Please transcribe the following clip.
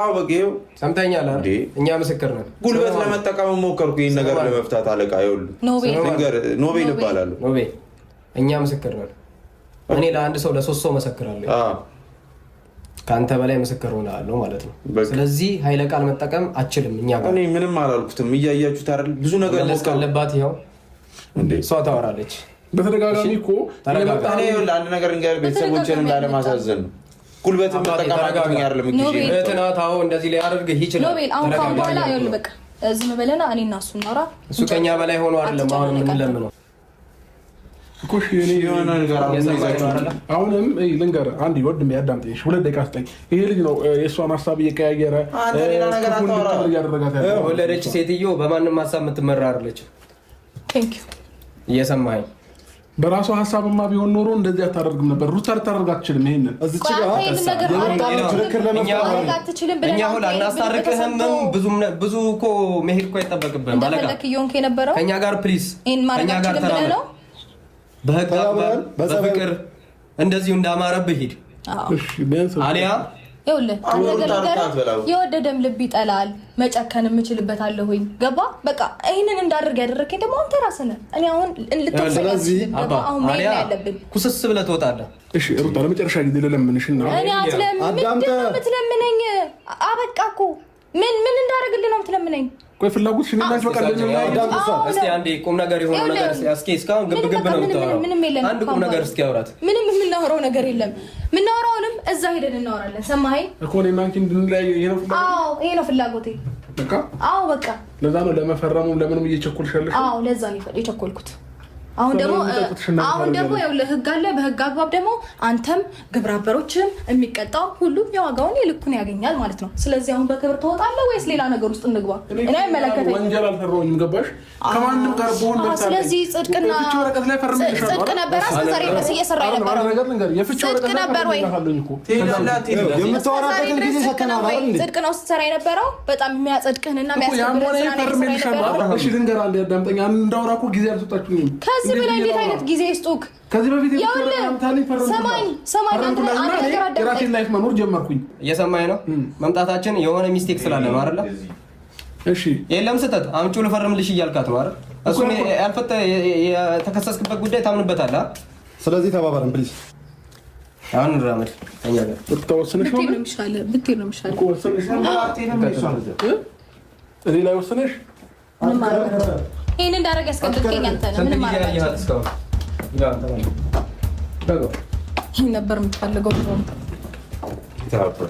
አዎ በቃ ይኸው። ሰምተኛል አይደል? እኛ ምስክር ነን። ጉልበት ለመጠቀም ሞከርኩ ይህን ነገር ለመፍታት። አለቃ ይኸውልህ ኖቤል። ልንገርህ፣ ኖቤል እባላለሁ። ኖቤ፣ እኛ ምስክር ነን። እኔ ለአንድ ሰው ለሶስት ሰው መሰክራለሁ። ከአንተ በላይ ምስክር ሆናለሁ ማለት ነው። በቃ። ስለዚህ ኃይለ ቃል መጠቀም አችልም። እኛ ጋር እኔ ምንም አላልኩትም። እያያችሁት አይደል? ብዙ ነገር መለስ ሞከርኩ። ካለባት ይኸው እንዴ? እሷ ታወራለች። በተደጋጋሚ እኮ ተረጋጋ። እኔ ይኸውልህ አንድ ነገር ልንገርህ፣ ቤተሰቦቼንም ላለማሳዘን ነው። ጉልበትን አባቴ፣ መጠቀም ተረጋጋ። አቅቶኝ አይደለም ጊዜ ኖቤል። እህትህ ናት። አዎ እንደዚህ ሊያደርግህ ይችላል። ኖቤል፣ አሁን ተረጋጋ። ካሁን በኋላ ይኸውልህ በቃ ዝም በለና እኔ እና እሱ እናውራ። እሱ ከኛ በላይ ሆኖ አይደለም አሁን የምንለምነው። እኮ እሺ፣ እኔ የሆነ ነገር አሁን እየሰማኸኝ ነው ይዛችሁ አይደለ? አሁንም እይ ልንገርህ፣ አንድ ወንድሜ አዳምጠኝ፣ እሺ፣ 2 ደቂቃ ስጠኝ። ይሄ ልጅ ነው የእሷን ሀሳብ እየቀያየረ አንተ ሌላ ነገር ክፉ አታወራ። እንድትል እያደረጋት ያለው። የወለደች ሴትዮ በማንም ሀሳብ የምትመራ አይደለችም። Thank you. እየሰማኸኝ? በራሷ ሀሳብማ ቢሆን ኖሮ እንደዚህ አታደርግም ነበር። ሩታ ልታደርግ አትችልም። ይሄንን እዚች ቆይ ጋር አንተ ይሄንን ነገር የመጣነው ማድረግ ክርክር ለመፍታት ማድረግ ነው። አትችልም ብለህ እኛ አሁን አንተ ይሄን አናስታርቅህም። ተሰምቶ ብዙ እኮ መሄድ እኮ አይጠበቅብህም። አለቃ፣ እንደፈለክ እየሆንክ የነበረው ከኛ ጋር please፣ ይሄን ማድረግ ከኛ ጋር አትችልም ብለህ ተራመድ። ነው። በህግ አግባብ ተባብረን በጸባይ- በፍቅር እንደዚሁ እንዳማረብህ ሂድ። አዎ። እሺ፣ ቢያንስ አሊያ ይኸውልህ አንድ አሁን ነገር ሩታ ልንገርህ፣ አትበላው። የወደደም ልብ ይጠላል። መጨከን የምችልበታለሁኝ። ገባ? በቃ ይህንን እንዳደርግ ያደረግከኝ ደግሞ አንተ ራስህ ነህ። እኔ አሁን ልትወቅሰኝ ስለዚህ አትችልም። ገባ? አባ አሁን መሄድ አሊያ ነው ያለብን። ኩስስ ብለህ ትወጣለህ። እሺ ሩታ፣ ለመጨረሻ ጊዜ ልለምንሽ እና እኔ አትለም አዳምጠህ- ምንድን ነው የምትለምነኝ? አበቃ እኮ። ምን ምን እንዳደርግልህ ነው የምትለምነኝ? ቆይ፣ ፍላጎትሽ እኔና አንቺ በቃ ልንለያይ አዳምጥ እሷ። እስቲ አንዴ ቁም ነገር የሆነ ነገር እስኪ፣ እስካሁን ግብ ምንም ግብ በቃ ነው ምንም የምታወራው። ምንም የለንም። አንድ ቁም ነገር እስኪ አውራት። ምንም የምናወራው ነገር የለም። የምናወራውንም እዛ ሄደን እናወራለን። ሰማኸኝ? እኮ እኔና አንቺ እንድንለያይ ይሄ ነው ፍላጎት? አዎ፣ ይሄ ነው ፍላጎቴ። በቃ። አዎ በቃ። ለዛ ነው ለመፈረሙ ለምንም እየቸኮልሽ ያለሽው? አዎ፣ ለዛ ነው የቸኮልኩት። አሁን ደግሞ ለምን የሚጠጡት ሽና አሁን ደግሞ ታደርጊያለሽ? ይኸውልህ ህግ አለ። በህግ አግባብ ደግሞ አንተም ግብረ አበሮችም የሚቀጣው ሁሉም የዋጋውን የልኩን ያገኛል ማለት ነው። ስለዚህ አሁን በክብር ትወጣለህ ወይስ ሌላ ነገር ውስጥ እንግባ? እኔ አይመለከተኝም። ወንጀል አልሰራሁኝም። ገባሽ? ከማንም ጋር ብሆን አዎ፣ መብት አለኝ። ስለዚህ ጽድቅና የፍቺ ወረቀት ላይ ፈርሜልሻለሁ ጽድቅ አይደል? ነበር እስከ ዛሬ ድረስ እየሰራ አይደለም፣ የነበረው? አንድ ነገር ልንገርህ፣ የፍቺ ጽድቅ ወረቀት ላይ ነበር ወይ? ፈርሜልሻለሁኝ እኮ። ትሄዳለህ አትሄድም? የምታወራበትን እስከ ዛሬ ጊዜ ድረስ ጽድቅ ሰተናል ነው ወይ? አይደል እንዴ? ጽድቅ ነው ስትሰራ የነበረው? በጣም የሚያጸድቅህንና እኮ ያም ሆነ ይህ የሚያስከብርህን ስራ ነው እየሰራ ፈርሜልሻለሁ የነበረው? አይደል? እሺ ልንገርህ፣ አንዴ አዳምጠኝ። እንዳወራ እኮ ጊዜ አልሰጣችሁኝም። ከዚህ እንዴት በላይ ብዬ እንዴት ላውራ? አይነት ጊዜ ይስጡክ? ከዚህ በፊት የፍቺ ይኸውልህ፣ ወረቀት አምጥታልኝ ፈረምኩላት። ሰማኝ፣ ሰማኝ፣ አንተ ፈረምኩላትና አንድ እኔ ነገር አዳምጠኝ። የራሴን life መኖር ጀመርኩኝ። እየሰማኸኝ ነው? መምጣታችን የሆነ mistake ስላለ ነው አይደለ? እሺ። የለም ስህተት አምጪው ልፈርምልሽ እያልካት ነው አይደል? እሱን ያልፈተ የተከሰስክበት ጉዳይ ታምንበታለህ? ስለዚህ ተባበረን please። አሁን እንራመድ ከእኛ ጋር። ሩታ፣ ወሰነሽ ነው? ብትሄድ ነው የሚሻልህ፣ ብትሄድ ነው የሚሻልህ። እኮ ወሰነሽ ነው? እ? እኔ ላይ ወሰነሽ? ምንም ማድረግ ይሄን እንዳደረግ ያስገደድከኝ አንተ ነህ። ስንት ምንም ጊዜ ማድረግ ያየሃት አልችልም። እስካሁን? ግባ አንተ ማለት ነው። ይሄን ነበር የምትፈልገው ድሮም። ተባበረ።